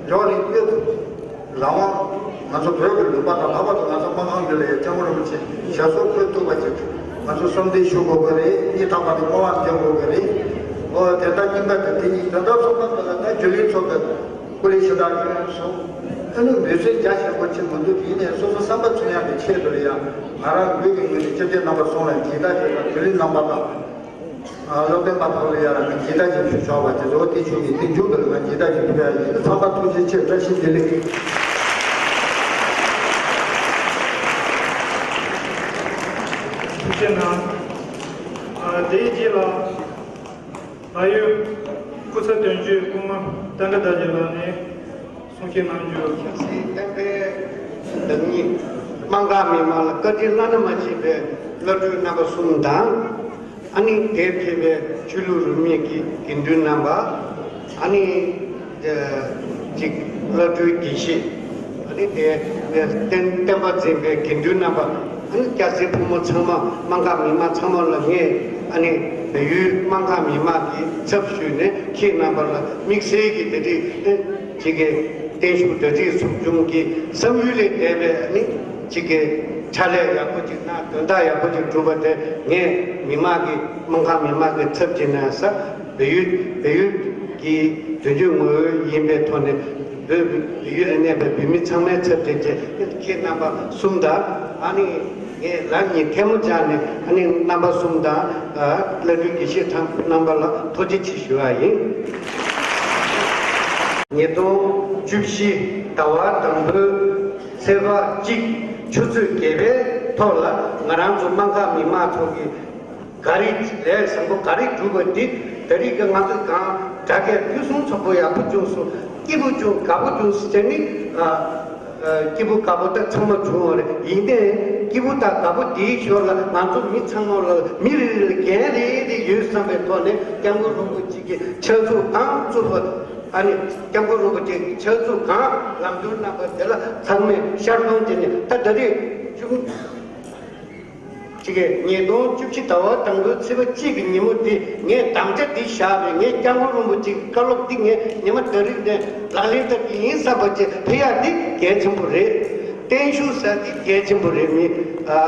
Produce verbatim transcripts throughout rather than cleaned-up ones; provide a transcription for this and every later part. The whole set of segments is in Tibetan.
འཇོག་ནས་སྐྱོད་ཐུབ། རང་དབང་། ང་ཚོ་བོད་ཀྱི་ལུང་པ་དང་ལྷག་པར་དུ་ང་ཚོ་སྨར་ཁམས་འདི་ལ་ཡང་སྐྱབས་མགོན་རིན་པོ་ཆེ་ཞབས་སོར་འཁོད་ཐུབ་པ་ཅིག་ང་ཚོ་གསོལ་འདེབས་ཞུ་དགོས་ཀྱི་རེད། སྙིང་ཐག་པ་ནས་བསྔོ་བ་འདེབས་དགོས་ཀྱི་རེད། འོ་དེ་ལྟར་རྙིང་པ་དང་དེ་གཉིས་དོན་དག་སོང་ཙང་ད་ལྟ་རྒྱུན་ལས་ཚོགས་པའི་སྐུ་ལས་ཞུ་དག་ཡོད་སོང་། ཨ་ནི་འབོད་ཚིག་རྒྱ་ཆེན་པོ་ཅིག་མི་འདུག་ཡིན་ནའི་སོ་སོ་བསམ་པ་མཚོན་ཡག་གི་ཆེད་དུ་ལ་ཡང་ང་རང་ངོས་ཀྱི་ངོས་ནས་སྐྱབས་རྗེ་རྣམ་པ་གསུམ་ལ་མཇལ་དར་ཞུ་དང་རྒྱུན་ལས་རྣམ་པ་དང་། སློབ་སྟོན་པ་ཚོ་ལ་ཡང་མཇལ་དར་ཅིག་ཕུལ་ཆོག་པ་དེ་ཚོ་དེ་ཆུང་གི་དེ་མཇུག་ཏུ་ལ་མཇལ་དར་ཅིག་ཕུལ་ཡ་ཡིན། ཚང་མ་ཐུགས་རྗེ་ཆེ། བཀྲ་ཤིས་བདེ་ལེགས། ཐུགས་རྗེ་གནང་། ཨ། དེའི་རྗེས་ལ་བལ་ཡུལ་སྐུ་ཚབ་དོན་གཅོད་སྐུ་ངོ་བསྟན་དགའ་དར་རྒྱས་ལགས་ནས་གསུང་བཤད་གནང་རྒྱུ། ཆབ་སྲིད་གཏན་འབེབས་བདག་ཉིད་དམངས་ཁག་མི་དམངས་ལ་བཀའ་དྲིན་བླ་ན་མ་མཆིས་པའི་བླ་སྤྲུལ་རྣམ་པ་གསུམ་དང་། ཨ་ནི་དེར་ཕེབས་པའི་ཆོས་ལུགས་རིས་མེད་ཀྱི་དགེ་འདུན་རྣམ་པ། ཨ་ནི་ཅིག་བླ་སྤྲུལ་དགེ་བཤེས། ཨ་ནི་དེ་བསྟན་བསྟན་པ་འཛིན་པའི་དགེ་འདུན་རྣམ་པ། ཨ་ནི་སྐྱ་སེར་ཕོ་མོ་ཚང་མ་དམངས་ཁག་མི་དམངས་ཚང་མ་ལ་ངས་ཨ་ནི་བལ་ཡུལ་དམངས་ཁག་མི་དམངས་ཀྱི་ཚབ་ཞུས་ནས་ཁྱེད་རྣམ་པ་ལ་དམིགས་བསལ་གྱི་དེ་རིང་ཅིག་གི་བརྟན་བཞུགས་གྲ་སྒྲིག་ཚོགས་ཆུང་གི་བསམ་ཡུལ་ལས་འདས་པའི་ཨ་ནི་ཅིག་གི་ཕྱག་ལས་ཡག་པོ་ཅིག་གནང་། དོན་དག་ཡག་པོ་ཅིག་བསྒྲུབས་པ་དེ་ངས་མི་དམངས་ཀྱི་དམངས་ཁག་མི་དམངས་ཀྱི་ཚབ་བྱས་ནས་ས་བལ་ཡུལ་བལ་ཡུལ་གྱི་དོན་གཅོད་ངོས་ཡིན་པའི་ཐོག་ནས་བོད་བལ་ཡུལ་ལ་གནས་པའི་བོད་མི་ཚང་མའི་ཚབ་བྱས་ཏེ་ཁྱེད་རྣམ་པ་གསུམ་དང་ཨ་ནི་ངས་ལག་གཉིས་ཐལ་མོ་སྦྱར་ནས་ཨ་ནི་རྣམ་པ་གསུམ་དང་བླ་སྤྲུལ་དགེ་བཤེས་ཐམས་རྣམ་པ་ལ་ཐུགས་རྗེ་ཆེ་ཞུ་བ་ཡིན། ཉིས་སྟོང་བཅུ་བཞི་ཟླ་བ་དང་པོའི་ཚེས་པ་གཅིག་ཆུ་ཚོད་བརྒྱད་པའི་ཐོག་ལ་ང་རང་ཚོ་དམངས་ཁག་མི་དམངས་ཚོ་གི་ག་རེ་ལས་བཟང་པོ་ག་རེ་བསྒྲུབས་པ་འདི་ད་རེས་ཀྱི་ང་ཚོ་གང་དྲ་རྒྱའི་ཕུན་སུམ་ཚོགས་པོ་ཡག་པོ་བྱུང་སོང་། སྐྱིད་པོ་བྱུང་། དགའ་པོ་བྱུང་ཟེར་ནི། ཨ། ཨ། སྐྱིད་པོ་དགའ་པོ་ད་ཚང་མ་བྱུང་བ་རེད། ཡིན་ནའི་སྐྱིད་པོ་དང་དགའ་པོ་འདིའི་ཞོར་ལ་ང་ཚོ་མི་ཚང་མ་ལ་མི་རེ་རེ་ལ་འགན་རེ་རེ་ཡོད་བསམ་པའི་ཐོག་ནས་སྐྱབས་མགོན་རིན་པོ་ཆེ་གི་ཕྱག་མཛུབ་གང་བཙུགས་པ། ཨ་ནི་སྐྱབས་མགོན་རིན་པོ་ཆེ་གི་ཕྱག་མཛུབ་གང་ལམ་སྟོན་གནང་པ་དེ་ལ་ཚང་མས་ཤར་གཏོང་བྱས་ནས་ད་ད་རེས་བཅུ། གཅིག་གི་ཉིས་སྟོང་བཅུ་བཞི་ཟླ་བ་དང་པོའི་ཚེས་པ་གཅིག་གི་ཉིན་མོ་འདི་ངས་དམ་བཅའ་འདི་བཞག་པས། ངས་སྐྱབས་མགོན་རིན་པོ་ཆེའི་བཀའ་སློབ་འདི་ངས་ཉི་མ་ད་རིང་ནས་ལག་ལེན་བསྟར་གྱི་ཡིན་བསམ་པ་བྱས་ཕེབས་ཡག་འདི་གལ་ཆེན་པོ་རེད། བརྟན་བཞུགས་ཟེར་འདི་གལ་ཆེན་པོ་རེད། མི་ཨ་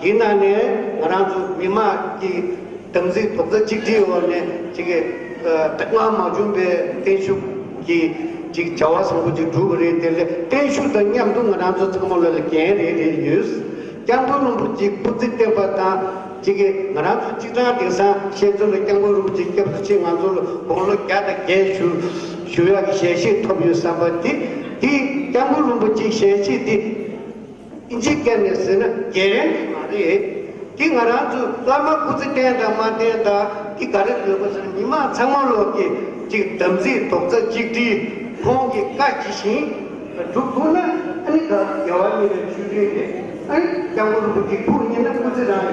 འདི་ནང་ནས་ང་རང་ཚོ་མི་དམངས་ཀྱི་དམ་ཚིག་རྡོག་རྩ་གཅིག་སྒྲིལ་འོག་ནས་གཅིག་གི་ཨ་སྔར་མ་བྱུང་བའི་བརྟན་བཞུགས་ཀྱི་གཅིག་བྱ་བ་བཟང་པོ་ཅིག་བསྒྲུབས་པ་རེད། དེ་ལས་བརྟན་བཞུགས་དང་མཉམ་དུ་ང་རང་ཚོ་ཚང་མ་ལ་ལ་འགན་རེ་རེ་ཡོད། སྐྱབས་མགོན་རིན་པོ་ཆེའི་སྐུ་ཚེ་བརྟན་པ་དང་གཅིག་གི་ང་རང་ཚོ་སྤྱི་བཏང་དེང་སང་བཤད་ཚུལ་ལ་སྐྱབས་མགོན་རིན་པོ་ཆེ་སྐྱབས་སུ་མཆི། ང་ཚོ་ལ་དགུང་ལོ་བརྒྱ་དང་བརྒྱད་བཞུགས་བཞུགས་ཡག་གི་ཞལ་བཞེས་ཐོབ་ཡོད་བསམ་པ་དེ་དེ་སྐྱབས་མགོན་རིན་པོ་ཆེའི་ཞལ་བཞེས་དེ་ཨིན་ཇི་སྐད་ནས་ཟེར་ན་རྒྱལ་རིམ་དེ་མ་རེད། དེ་ང་རང་ཚོ་བླ་མ་སྐུ་ཚེ་བརྟན་དང་མ་བརྟན་དང་དེ་ག་རེ་ཡོད་པ་ཟེར་ན་མི་དམངས་ཚང་མ་ལོག་གི་གཅིག་དམ་ཚིག་རྡོག་རྩ་གཅིག་སྒྲིལ་ཁོང་གི་བཀའ་ཇི་བཞིན་སྒྲུབ་ཐུབ་ན་ཨ་ནི་ད་རྒྱལ་བ་གཉིས་པའི་ཆོས་སྒྲོན་རེད། ཨ་ནི་སྐྱབས་མགོན་རིན་པོ་ཆེ་ཐུགས་མཉེས་ན་སྐུ་ཚེ་རིང་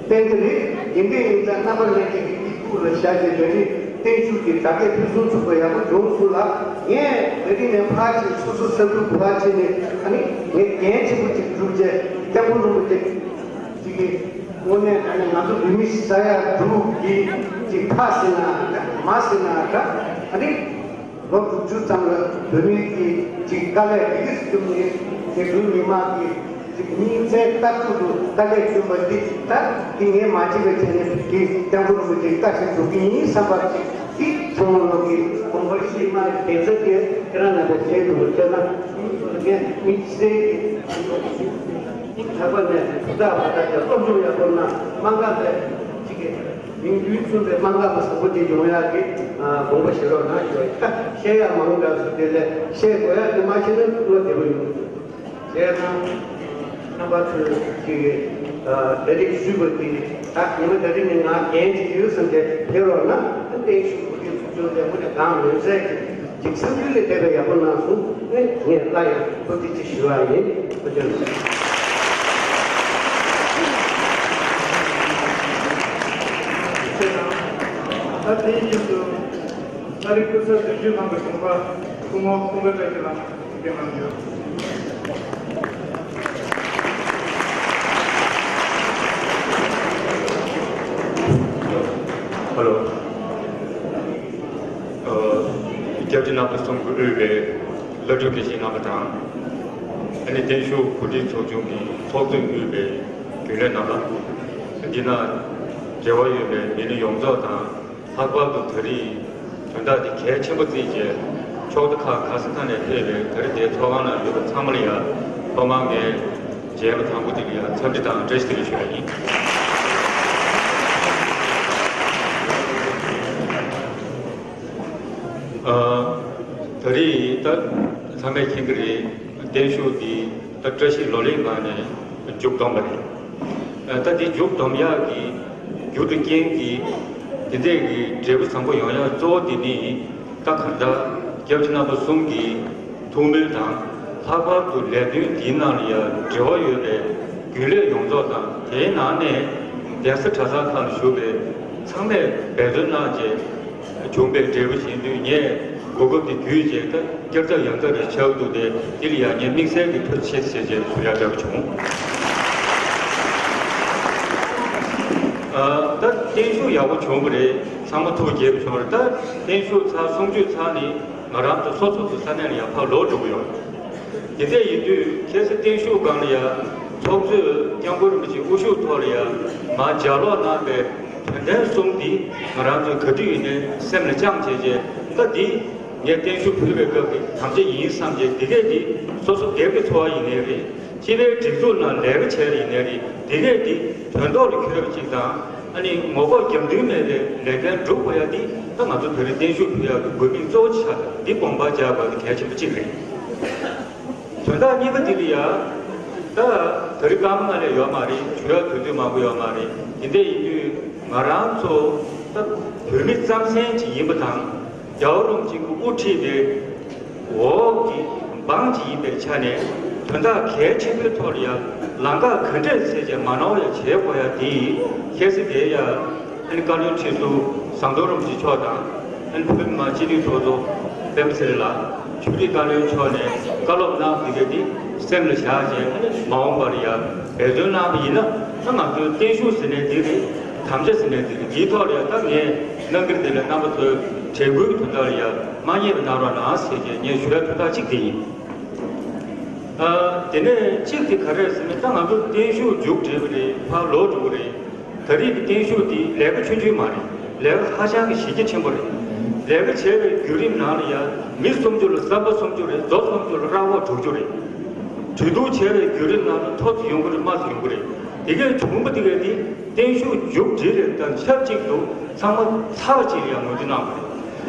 བའི་བསྟན་གྱི་རེད། དེ་འདྲ་ཡིན་ཙང་རྣམ་པ་ལྷན་རྒྱས་ཀྱི་སྐྱིད་སྡུག་ལ་བཞག་བྱས་ད་རེས་བརྟན་བཞུགས་ཀྱི་དྲ་རྒྱའི་ཕུན་སུམ་ཚོགས་པ་ཡག་པོ་བྱུང་སོང་ལ། ངས་ད་རིང་ནས་ཕར་ཕྱིན་སོ་སོ་ས་ཁུལ་ཕར་ཕྱིན་ནས་ཨ་ནི་ངས་འགན་ཆེན་པོ་ཅིག་བསྒྲུབས་བྱས་སྐྱབས་མགོན་རིན་པོ་ཆེ་ཅིག་གི་དངོས་གནས་ད་ནི་ང་ཚོ་བོད་མི་ས་ཡ་དྲུག་གི་ཅིག་ཕ་ཟེར་ན་འདྲ་མ་ཟེར་ན་འདྲ་ཨ་ནི། ལོ་དྲུག་ཅུ་ཙམ་ལ་བོད་མིའི་གི་ཅིག་དཀའ་ལས་འདི་གིས་བསྐྱོན་ནས་དེ་བོད་མི་མང་གི་ཅིག་སྙིང་རྩའི་ལྟ་གྲུབ་ཏུ་དཀའ་ལས་བསྐྱོན་པ་འདི་ད་འདི་ངས་མ་བརྗེད་པའི་ཆ་ནས་འདི་སྐྱབས་མགོན་རིན་པོ་ཆེའི་བཀའ་ཞིག་སྒྲུབ་ཀྱི་ཡིན་བསམ་པ་ཅིག་འདི་ཚང་མ་ལོག་གི་དགོངས་པ་བཞེས་གནང་གི་གདན་ས་དེ་ཁྱེད་རང་རྣམ་པས་མཇལ་ཐུབ་པ་བྱས་ན་ངས་དམིགས་བསལ་གྱི་ལྷག་པར་ནས་བུ་དག་བ་དག་གི་སློབ་སྦྱོང་ཡག་པོ་གནང་། དམངས་ཁག་དེ་ཅིག་གི་མིང་དོན་མཚུངས་པའི་དམངས་ཁག་བཟང་པོ་དེ་ཡོང་ཡག་གི་དགོངས་པ་བཞེས་རོགས་གནང་ཞུ་བ་ཡིན། ད་བཤད་ཡག་མང་པོ་འདུག་སུ་དེ་ལས་བཤད་དགོས་ཡག་དེ་མ་བཤད་ན་བློ་བདེ་པོ་ཡོང་གི་འདུག་བྱས་ཙང་རྣམ་པ་ཚོས་ཀྱི་ད་རེས་ཞུས་པ་དེ་ད་ཉི་མ་ད་རེས་ནས་ང་འགན་ཅིག་ཡོད་བསམ་སྟེ་ཕེབས་རོགས་གནང་། ད་བརྟན་བཞུགས་གོ་སྒྲིག་ཚོགས་ཆུང་ལས་ཁུངས་ནས་གང་ཡོད་ཚད་ཀྱི་ཅིག་བསམ་ཚུལ་ལས་འདས་པའི་ཡག་པོ་གནང་སོང་། ཨེ་ངས་སླར་ཡང་ཐུགས་རྗེ་ཆེ་ཞུ་བ་ཡིན། ཐུགས་རྗེ་ཆེ། ད་དེའི་རྗེས་སུ་ཨ་རིའི་སྐུ་ཚབ་དོན་གཅོད་ཁང་གི་དྲུང་པ་སྐུ་ངོ་ཀུན་དགའ་བཀྲ་ཤིས་ལགས་འདུག་གནང་རྒྱུ། ཧ་ལོ། ཨ། སྐྱབས་རྗེ་རྣམ་ གསུམ་གྱིས་དབུས་པའི་བླ་སྤྲུལ་དགེ་བཤེས་རྣམ་པ་དང་། ཨ་ནི་བརྟན་བཞུགས་གོ་སྒྲིག་ཚོགས་ཆུང་གི་ཚོགས་གཙོས་དབུས་པའི་རྒྱུན་ལས་རྣམ་པ། འདི་ན་འབྲེལ་བ་ཡོད་པའི་མི་སྣ་ཡོངས་རྫོགས་དང་། ལྷག་པར་དུ་ད་རེས་དོན་དག་འདི་གལ་ཆེན་པོ་བརྩིས་བྱས། ཕྱོགས་མཐའ་ཁག་ག་ས་ག་ནས་ཕེབས་པའི་ད་རེས་འདིའི་ཚོགས་ཁང་ནང་ཡོད་པ་ཚང་མ་ལ་ཡང་ཐོག་མར་ངས་མཇལ་བ་དང་པོ་དེ་ལ་ཡང་འཚམས་འདྲི་དང་བཀྲ་ཤིས་བདེ་ལེགས་ཞུ་བ་ཡིན། ཨ། ད་རེས་ད་ཚང་མས་མཁྱེན་གྱི་རེད། བརྟན་བཞུགས་འདི་ད་བཀྲ་ཤིས་ལོ་ལེགས་ངང་ནས་མཇུག་བསྡོམས་པ་རེད། ཨ། ད་འདི་མཇུག་བསྡོམས་ཡག་གི་རྒྱུ་དང་རྐྱེན་གྱིས་དེ་འདྲས་ཀྱི་འབྲས་བུ་བཟང་པོ་ཡོང་ཡག་གཙོ་བོ་དེ་ནི། ད་གང་ལྟར་སྐྱབས་རྗེ་རྣམ་པ་གསུམ་གྱི་ཐུགས་སྨོན་དང་། ལྷག་པར་དུ་ལས་དོན་འདིའི་ནང་ལ་ཡང་འབྲེལ་བ་ཡོད་པའི་རྒྱུན་ལས་ཡོངས་རྫོགས་དང་། དེའི་ནང་ནས་གདན་ས་གྲྭ་ཚང་ཁག་ལ་བཞུགས་པའི་ཚང་མས་འབད་བརྩོན་གནང་བྱས་བྱུང་བའི་འབྲས་བུ་ཡིན་དུས། ངས་གོ་སྐབས་འདི་བརྒྱུད་བྱས། ད་བསྐྱར་ལྡབ་ཡང་ལྡབ་རེ་བྱ་དགོས་འདུག་སྟེ། འདི་ལ་ཡང་ངས་དམིགས་བསལ་གྱི་ཐུགས་རྗེ་ཆེ་ཞེས་ཞུ་ཡག་འདོད་པ་བྱུང་། ཨ། ད་བརྟན་བཞུགས་ཡག་པོ་བྱུང་བ་རེད། ཚང་མ་ཐུགས་དགྱེས་པོ་བྱུང་བ་རེད། ད་བརྟན་བཞུགས་ཚར། གསུང་ཆོས་ཚར་ནས་ང་རང་ཚོ་སོ་སོ་སོ་ས་གནས་ལ་ཡང་ཕར་ལོག་འགྲོ་གི་ཡོད། དེ་འདྲ་ཡིན་དུས་ཁ་སང་བརྟན་བཞུགས་སྒང་ལ་ཡང་ཚོགས་གཙོས་སྐྱབས་མགོན་རིན་པོ་ཆེའི་དབུ་བཞུགས་ཐོག་ལ་ཡང་མར་ལྗགས་ཀློག་གནང་བའི་དོན་ཚན་གསུམ་འདི་ང་རང་ཚོས་ག་དུས་ཡིན་ནའི་སེམས་ལ་བཅངས་བྱས་བྱས། ད་འདི་ངས་བརྟན་བཞུགས་ཕུལ་བའི་སྐབས་ཀྱི་དམ་བཅའ་ཡིན་བསམ་བྱས། འདི་གས་འདི་སོ་སོ་སྒེར་གྱི་འཚོ་བ་ཡིན་ནའི་རེད། སྤྱི་པའི་སྒྲིག་འཛུགས་ནང་ལས་ཀ་བྱས་པ་ཡིན་ནའི་རེད། འདི་གས་འདི་དོན་ཐོག་ལ་འཁྱོལ་བ་ཅིག་དང་། ཨ་ནི་ངོ་ལྐོག་རྒྱབ་མདུན་མེད་པའི་ལས་འགན་སྒྲུབ་དགོས་ཡ་འདི། ད་ང་ཚོ་བོད་རིགས་བརྟན་བཞུགས་ཕུལ་ཡ་གི་དགོས་དམིགས་གཙོ་བོ་ཆགས་པ་འདི་དགོངས་པ་འཇགས་དགོས་ཡ་གལ་ཆེན་པོ་གཅིག་རེད། དོན་དག་གཉིས་པ་འདི་ལ་ཡ། ད་ད་རེས་སྐར་མ་ལྔ་ལས་ཡོད་མ་རེད། བྱུང་ཡ་དུས་ཚོད་མང་པོ་ཡོད་མ་རེད། དེ་འདྲ་ཡིན་དུས་ང་རང་ཚོ་ད་བོད་མི་རྩམ་ཟན་ཅིག་ཡིན་པ་དང་། རྒྱལ་བ་རིན་པོ་ཆེ་གིས་དབུ་ཁྲིད་པའི་འོག་གི་འབངས་ཅིག་ཡིན་པའི་ཆ་ནས། དོན་དག་གལ་ཆེན་པོའི་ཐོག་ལ་ཡ་ལམ་ཁ་ག་འདྲས་བཙལ་བྱས་མ་ནོར་བ་ཡ་བྱེད་དགོས་ཡ་འདི། ཁ་སང་དེ་ཡ་ཨ་ནི་བཀའ་བློན་ཁྲི་ཟུར་ཟམ་གདོང་རིན་པོ་ཆེ་མཆོག་དང་། ཨ་ནི་བོད་མི་མང་སྤྱི་འཐུས་ཚོགས་གཙོ་སྤེན་པ་ཚེ་རིང་ལགས། ཆོས་རིག་བཀའ་བློན་མཆོག་ནས་བཀའ་སློབ་གནང་། འདི་གས་འདི་སེམས་ལ་བཞག་བྱས། ཨ་ནི་མ་འོངས་པ་ལ་ཡ་འབད་བརྩོན་གནང་བ་ཡིན་ན། ད་ང་ཚོའི་བརྟན་བཞུགས་ཟེར་ནའི་འདི་རེད། དམ་བཅའ་ཟེར་ནའི་འདི་རེད། འདིའི་ཐོག་ལ་ཡ་ད་ངས་གནང་གི་རེད། དེ་ལ་རྣམ་པ་ཚོའི་དྲན་སྐུལ་གྱི་དོན་དག་ལ་ཡ་མ་བསྙེལ་བ་གནང་རོགས་གནང་ཟེར་བྱས་ངས་ཞུ་ཡ་དོན་དག་གཅིག་དེ་ཡིན། ཨ། དེ་ནས་གཅིག་དེ་ག་རེ་ཟེར་ན། ད་ང་ཚོ་བརྟན་བཞུགས་མཇུག་སྒྲིལ་བ་རེད། ཕར་ལོག་འགྲོ་གི་རེད། ད་རེས་ཀྱི་བརྟན་བཞུགས་འདི་ལས་ཀ་ཆུང་ཆུང་མ་རེད། ལས་ཀ་ཧ་ཅང་གི་གཞི་རྒྱ་ཆེན་པོ་རེད། ལས་ཀ་བྱས་པའི་བརྒྱུད་རིམ་ནང་ལ་ཡ་མི་སུམ་ཅུ་ལ་ཟམ་པ་སུམ་ཅུ་རེད། མཛོ་སུམ་ཅུ་ལ་ར་བ་དྲུག་ཅུ་རེད། གྲོས་བསྡུར་བྱས་པའི་བརྒྱུད་རིམ་ནང་ལ་མཐོ་ཙམ་ཡོང་གི་རེད། དམའ་ཙམ་ཡོང་གི་རེད། དེ་གས་བྱུང་བ་དེ་གས་འདི་བརྟན་བཞུགས་མཇུག་སྒྲིལ་རེད། དང་ཆབས་ཅིག་ཏུ་ཚང་མ་ཚར་བ་ཅིག་ལ་ཡང་ངོས་འཛིན་གནང་དགོས་རེད།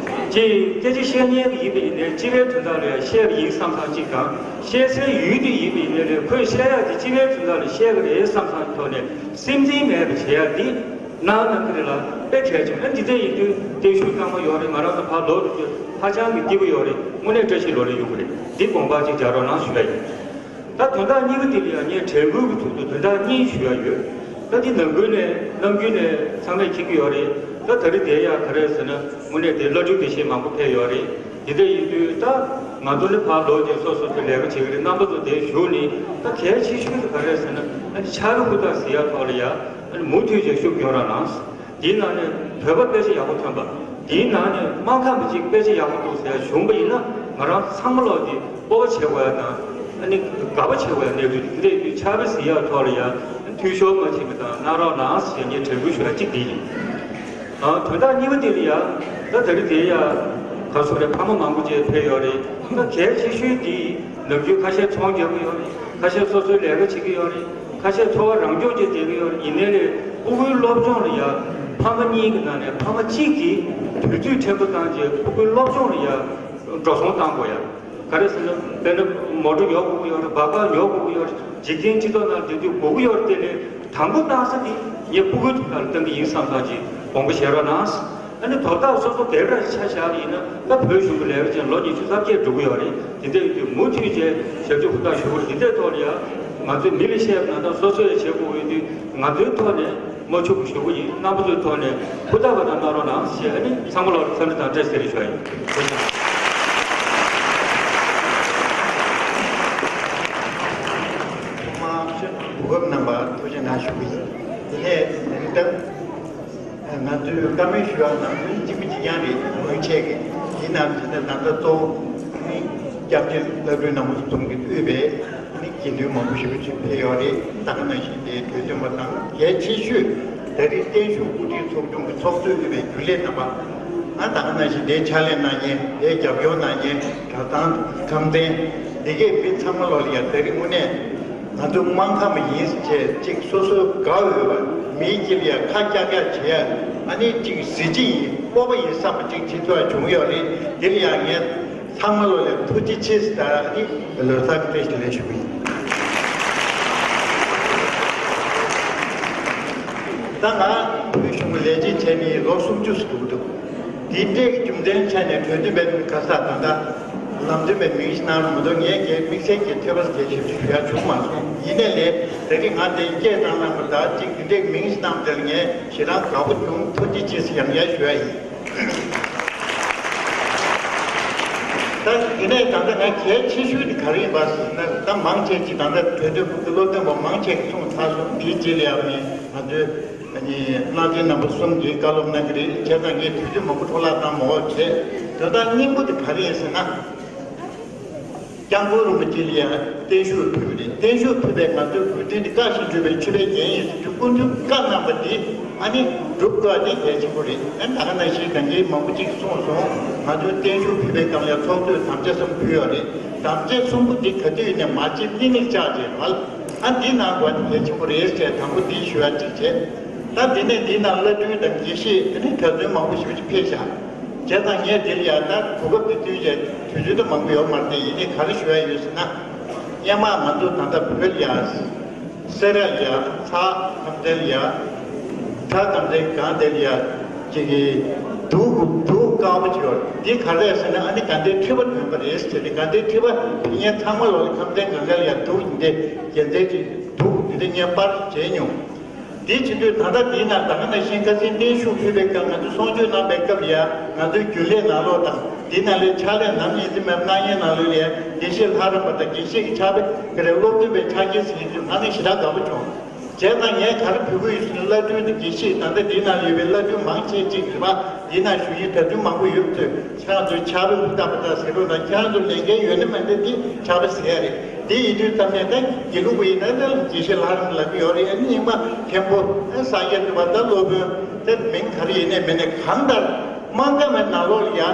ཅེས་སྐད་ཆ་བཤད་མཁན་གྱི་ཡིན་པ་ཡིན་ནའི་སྤྱི་པའི་དོན་དག་ལ་ཡང་བཤད་པ་ཡིན་བསམ་བསམ་གཅིག་དང་། བཤད་སའི་ཡུལ་དེ་ཡིན་པ་ཡིན་ནའི་ལས་ཁོས་བཤད་ཡག་དེ་སྤྱི་པའི་དོན་དག་ལ་བཤད་ཀྱི་རེད་བསམ་བསམ་ཐོག་ནས་སེམས་འཛིན་མེད་པ་བྱེད་ཡག་འདི་གནང་གནང་གི་རེད་ལ། དཔེ་གལ་ཆེ། ཨ། འདི་འདྲ་ཡིན་དུས་བརྟན་བཞུགས་གཙང་མ་ཡོད་རེད། ང་རང་ཚོ་ཕར་ལོག་འགྲོ་རྒྱུ་ཧ་ཅང་གི་སྐྱིད་པོ་ཡོད་རེད། དངོས་གནས་བཀྲ་ཤིས་ལོ་ལེགས་ཡོང་གི་རེད། འདི་དགོངས་པ་གཅིག་འཇགས་རོགས་གནང་ཞུ་ཡ་ཡིན། ད་དོན་དག་གཉིས་པ་དེ་ལ་ཡང་ངས་དྲན་སྐུལ་གྱི་ཚུལ་དུ་དོན་དག་གཉིས་ཞུ་ཡ་ཡོད། ད་འདི་ནང་ཁུལ་ནས་ནམ་རྒྱུན་ནས་ཚང་མས་མཁྱེན་གྱི་ཡོད་རེད། ད་ད་རེས་དེ་ཡང་ག་རེ་ཟེར་ན། དངོས་གནས་དེ་བླ་སྤྲུལ་དགེ་བཤེས་མང་པོ་ཕེབས་ཡོད་རེད། དེ་འདྲ་ཡིན་དུས་ད་ང་ཚོ་ནི་ཕར་ལོག་ཅིག་སོ་སོ་སོའི་ལས་ཀ་བྱེད་ཀྱི་རེད། རྣམ་པ་ཚོ་དེ་བཞུགས་ནས། ད་གལ་ཆེ་ཤོས་དེ་ག་རེ་ཟེར་ན། ཨ་ནི་ཕྱག་ལེན་ཧུར་ཐག་གཟིགས་ཡ་ཐོག་ལ་ཡ་ཨ་ནི་མུ་མཐུད་བྱས་ཤུགས་རྒྱོབ་རོགས་གནང་། དེའི་ནང་ནས་བོད་པ་དཔེ་ཆ་ཡག་པོ་ཐོན་པ། དེའི་ནང་ནས་སྨར་ཁམས་པ་ཅིག་དཔེ་ཆ་ཡག་པོ་འདུག་ཟེར་ཡ་བྱུང་བ་ཡིན་ན། ང་རང་ཚང་མ་ལོག་དེ་སྤོབས་པ་བྱེད་དགོས་ཡ་དང་། ཨ་ནི་དགའ་པོ་བྱེད་དགོས་ཡ་གནས་ཚུལ་དེ་འདྲ་ཡིན་དུས། ཕྱག་ལེན་གཟིགས་ཡ་ཐོག་ལ་ཡ་འཐུས་ཤོར་མ་ཕྱིན་པ་དང་གནང་རོགས་གནང་ཟེར་ངས་དྲན་སྐུལ་ཞུ་ཡ་གཅིག་དེ་ཡིན། ཨ། དོན་དག་གཉིས་པ་དེ་ལ་ཡ། ད་ད་རེས་དེ་ཡ་ག་སོ་རེད། ཕ་མ་མང་པོ་ཅིག་ཕེབས་ཡོད་རེད། ད་གལ་ཆེ་ཤོས་དེ་ནམ་རྒྱུན་ཁ་ཤས་ཚོང་རྒྱག་གི་ཡོད་རེད། ཁ་ཤས་སོ་སོའི་ལས་ཀ་བྱེད་ཀྱི་ཡོད་རེད། ཁ་ཤས་འཚོ་བ་རང་སྐྱོང་བྱས་བསྡད་ཀྱི་ཡོད་རེད། ཡིན་ནའི་ལས་ཕྲུ་གུའི་སློབ་སྦྱོང་ལ་ཡ་ཕ་མ་གཉིས་ཀྱི་ནང་ནས་ཕ་མ་གཅིག་གིས་དུས་ཚོད་ཕྲན་བུ་བཏང་བྱས་ཕྲུ་གུའི་སློབ་སྦྱོང་ལ་ཡ་འགྲོ་སོང་བཏང་དགོས་ཡ། ག་རེ་ཟེར་ན། དཔེར་ན་མོ་ཊ་ཉོ་དགོས་ཀྱི་ཡོད་རེད། སྦག་སྦག་ཉོ་དགོས་ཀྱི་ཡོད་རེད། འཇིག་རྟེན་སྤྱི་ཚོགས་ནང་བསྡད་དུས་དགོས་ཀྱི་ཡོད་རེད། དེ་ལས་དང་པོ་བཏང་ས་དེ་ངས་ཕྲུ་གུའི་དོན་དག་ལ་བཏང་གི་ཡིན་བསམ་བསམ་ཅིག་དགོངས་པ་བཞེས་རོགས་གནང་། ཨ་ནི་དོ་བདག་སོ་སོ་སྒེར་ར་ཆ་བཞག་པ་ཡིན་ན། ད་བོད་གཞུང་གི་ལས་ཀ་བྱས་ལོ་ཉི་ཤུ་རྩ་བརྒྱད་འགྲོ་གི་ཡོད་རེད། དེ་འདྲ་ཡིན་དུས་མུ་མཐུད་བྱས་ཞབས་ཕྱི་ཧུར་ཐག་ཞུ་དགོས་རེད། དེ་འདྲའི་ཐོག་ལ་ཡ་ང་ཚོས་མི་ལ་བཤད་པ་ན་ད་སོ་སོས་ཡ་བྱེད་དགོས་ཡོད་དུས། ང་ཚོའི་ཐོག་ནས་མ་ཆུག་པ་ཞུ་གི་ཡིན། རྣམ་པ་ཚོའི་ཐོག་ནས་ཧུར་ཐག་པ་དང་གནང་རོགས་གནང་ཞེས། ཨ་ནི་ཚང་མ་ལ་འཚམས་འདྲི་དང་བཀྲ་ཤིས་བདེ་ལེགས་ཞུ་བ་ཡིན། ཐུགས་རྗེ་ཆེ། ཐོག་མར་གོ་སྐབས་གནང་བར་ཐུགས་རྗེ་གནང་ཞུ་གི་ཡིན། དེ་ནས་ད་ང་ཚོས་བཀའ་མོལ་ཞུ་བ་ནང་དོན་གཅིག་པ་གཅིག་རྐྱང་རེད། སྔོན་ཆད་ཀྱི་ ཡིན་ནམ་ཞེ་ན། ད་ལྟ་གཙོ་བོ་ནི་སྐྱབས་རྗེ་བླ་སྤྲུལ་རྣམ་པ་གསུམ་གྱིས་དབུས་པའི་ནི་དགེ་འདུན་མང་པོ་ཞེ་པོ་ཅིག་ཕེབས་ཡོད་རེད། ད་ག་ནང་བཞིན་དེའི་གྲོས་བསྟུན་པ་དང་གལ་ཆེ་ཤོས་ད་རེས་བརྟན་བཞུགས་དབུ་ཁྲིད་ཚོགས་ཆུང་གི་ཚོགས་གཙོས་དབུས་པའི་རྒྱུན་ལས་རྣམ་པ། ཨ། ད་ག་ནང་བཞིན་དེའི་ཕྱག་ལས་གནང་མཁན། དེའི་རྒྱབ་སྐྱོར་གནང་མཁན་གྲྭ་ཚང་ཁམས་ཚན་འདི་གའི་མི་ཚང་མ་ལོ་ལ་ཡང་ད་རེས་དངོས་གནས། ང་ཚོ་སྨར་ཁམས་ཡིན་ཟེར་བྱས་ཅིག་སོ་སོའི་དགའ་འོས་པ། མིའི་དཀྱིལ་ལ་ཡ་ཁ་ཀྱག་ཀྱག་བྱེད་ཡ། ཨ་ནི་ཅིག་གཟི་བརྗིད་ཡིན། སྤོབས་པ་ཡིན་བསམ་པ་ཅིག་བྱེད་ཐུབ་ཡ་བྱུང་ཡོད་རེད། འདི་ལ་ཡང་ངས་ཚང་མ་ལོ་ལ་ཐུགས་རྗེ་ཆེ་ཟེར། ད་ཨ་ནི་ལོ་གསར་གྱི་བཀྲ་ཤིས་བདེ་ལེགས་ཞུ་གི་ཡིན། ད་ང་བོད་གཞུང་གི་ལས་བྱེད་བྱས་ནས་ལོ་སུམ་ཅུ་ཙམ་འགྲོ་གི་འདུག་དེའི་འབྲས་ཀྱི་རྒྱུ་མཚན་ཆ་ནས་གྲོས་བསྟུན་པའི་ཁ་ས་ད་ལྟ་ལམ་སྟོན་པའི་མིང་ཞིག་གནང་རོགས་མ་གཏོགས། ངས་ཀྱི་དམིགས་བསལ་གྱི་ཐོས་པ་གལ་ཆེ་ཞིག་ཞུ་ཡ་བྱུང་མ་སོང་། ཡིན་ནའི་ལས་ད་རེས་ང་དེ་སྐད་བཏང་ན་མ། ད་ཅིག་དེ་འདྲའི་མིང་ཞིག་བཏང་དེ་ལ་ངས་ཞེ་དྲག་དགའ་པོ་བྱུང་། ཐུགས་རྗེ་ཆེ་ཟེར་ཡང་ཡང་ཞུ་ཡ་ཡིན། ད་དེ་ནས་ད་ལྟ་ང་གལ་ཆེ་ཤོས་དེ་ག་རེ་ཡིན་པ་ཟེར་ན། ད་མང་ཆེ་ཅིག་ད་ལྟ་གྲོས་བསྟུན་སློབ་སྟོན་པ་མང་ཆེ་གིས་གསུངས་ཚར་སོང་། དེའི་རྗེས་ལ་ཡང་ནི་ང་ཚོའི་ཨ་ནི་བླ་ཆེན་རྣམ་པ་གསུམ་གྱིས་བཀའ་སློབ་གནང་གི་རེད། བྱས་ཙང་ངས་དུས་ཚོད་མང་པོ་འཕྲོ་བརླག་བཏང་མ་དགོས་བྱས། དོན་དག་སྙིང་པོ་དེ་ག་རེ་ཡིན་ཟེར་ན། སྐྱབས་མགོན་རིན་པོ་ཆེ་ལ་ཡང་བརྟན་བཞུགས་ཕུལ་བ་རེད། བརྟན་བཞུགས་ཕུལ་བས་ང་ཚོའི་དགོས་འདུན་དེ་བཀའ་བཞིན་སྒྲུབ་པའི་མཆོད་པའི་རྒྱན་ཡིན་ཟེར་དུས། སྐུ་མདུན་བཀའ་གནང་བ་འདི་ཨ་ནི་སྒྲུབ་དགོས་པ་དེ་གལ་ཆེན་པོ་རེད། ཨ་ནི་ད་ག་ནང་བཞིན་གང་གིས་མང་པོ་ཅིག་གསུངས་སོང་། ང་ཚོའི་བརྟན་བཞུགས་ཕུལ་བའི་སྐབས་ལ་ཚོགས་གཙོས་དམ་བཅའ་གསུམ་ཕུལ་ཡོད་རེད། དམ་བཅའ་གསུམ་པོ་འདི་ག་དུས་ཡིན་ནའི་མ་བརྗེད་དམིགས་མེད་བཅག་བྱས་རེད་བ། ཨ་འདི་གནང་དགོས་པ་དེ་གལ་ཆེན་པོ་རེད་ཟེར། དང་པོ་འདི་ཞུ་ཡ་གཅིག་བྱས། ད་འདི་ནས་འདི་ནང་བླ་སྤྲུལ་དང་དགེ་བཤེས་དེ་ནི་གྲྭ་བཙུན་མང་པོ་ཞིག་ཕེབས་ཤག་བྱས་ཙང་ངས་འདིར་ཡང་ད་གོ་སྐབས་འདི་བསྟུན་བྱས། དུས་ཚོད་ད་མང་པོ་ཡོད་མ་རེད་དེ། ཡིན་ནའི་ག་རེ་ཞུ་ཡ་ཡོད་ཟེར་ན། སྔོན་མ་ང་ཚོ་ད་ལྟ་བོད་ལ་ཡ། སེ་ར་ལ་ཡ། ཚ་ཁམས་ཚན་ལ་ཡ། ཚ་ཁམས་ཚན་སྒང་དེ་ལ་ཡ། ཅིག་གི་དུག་དུག་དཀར་པོ་ཅིག་ཡོད། འདི་ག་རེ་ཟེར་ན། ཨ་ནི་དགའ་ལྡན་ཁྲི་པ་ཐོན་པ་རེད་ཟེར་ཏེ། དགའ་ལྡན་ཁྲི་པ་དེ་ངས་ཚང་མ་ལོ་ལ་ཁམས་ཚན་སྒང་ག་ལ་ཡ་དུག་འདི་རྒྱལ་མཚན་ཅིག་དུག་འདི་དེ་ངས་པར་བྱས་མྱོང་། དེ་བྱེད་དུས་ད་ལྟ་དེའི་ནང་ད་ག་ནང་བཞིན་ཁ་སང་བརྟན་བཞུགས་ཕུལ་བའི་སྐབས། ང་ཚོ་གསུང་ཆོས་གནང་བའི་སྐབས་ལ་ཡ། ང་ཚོའི་རྒྱུན་ལས་ནང་ལོགས་དང་། དེའི་ནང་ལས་ཕྱག་ལས་ནམ་ཡིན་ཙམ་མེད་གནང་མཁན་ནང་ལོགས་ལ་ཡ། དགེ་བཤེས་ལྷ་རམས་པ་དང་། དགེ་བཤེས་ཀྱི་ཕྱག་དཔེ་ག་རེ། སློབ་སྟོན་པའི་ཕྱག་འཁྱེར་ཟེར་མཁན་དེ་ང་ནི་ཞེ་དྲག་དགའ་པོ་བྱུང་། བྱས་ཙང་ངས་ག་རེ་ཕུལ་གྱི་ཡོད་ཟེར་ན། བླ་སྤྲུལ་དང་དགེ་བཤེས། ད་ལྟ་འདིའི་ནང་ཡོད་པའི་བླ་སྤྲུལ་མང་ཆེ་ཅིག་རེད་པ། འདིའི་ནང་བཞུགས་མཁན་གྲྭ་བཙུན་མང་པོ་ཡོད་ཚོད། ཁྱེད་རང་ཚོས་ཕྱག་དཔེ་ཧུར་ཐག་པ་ད་ཟེར་རོགས་གནང་། ཁྱེད་རང་ཚོ་ལས་འགན་ཡོད་ན་མེད་ན་འདི་ཕྱག་དཔེ་ཟེར་ཡ་རེད། འདི་ཡིན་དུས་ཙམ་ནས་ད་དགེ་ལུགས་པ་ཡིན་ན་ད་དགེ་བཤེས་ལྷ་རམས་ལབ་ཀྱི་ཡོད་རེད། ཨ་ནི་རྙིང་མ་མཁན་པོ། ཨ་ས་སྐྱ་འདུལ་བ་ད་སློབ་དཔོན། དེ་མིང་ག་རེ་ཡིན་ནའི་མིན་ནའི། གང་ལྟར་སྨར་ཁམས་པའི་ནང་ལོགས་ལ་ཡ་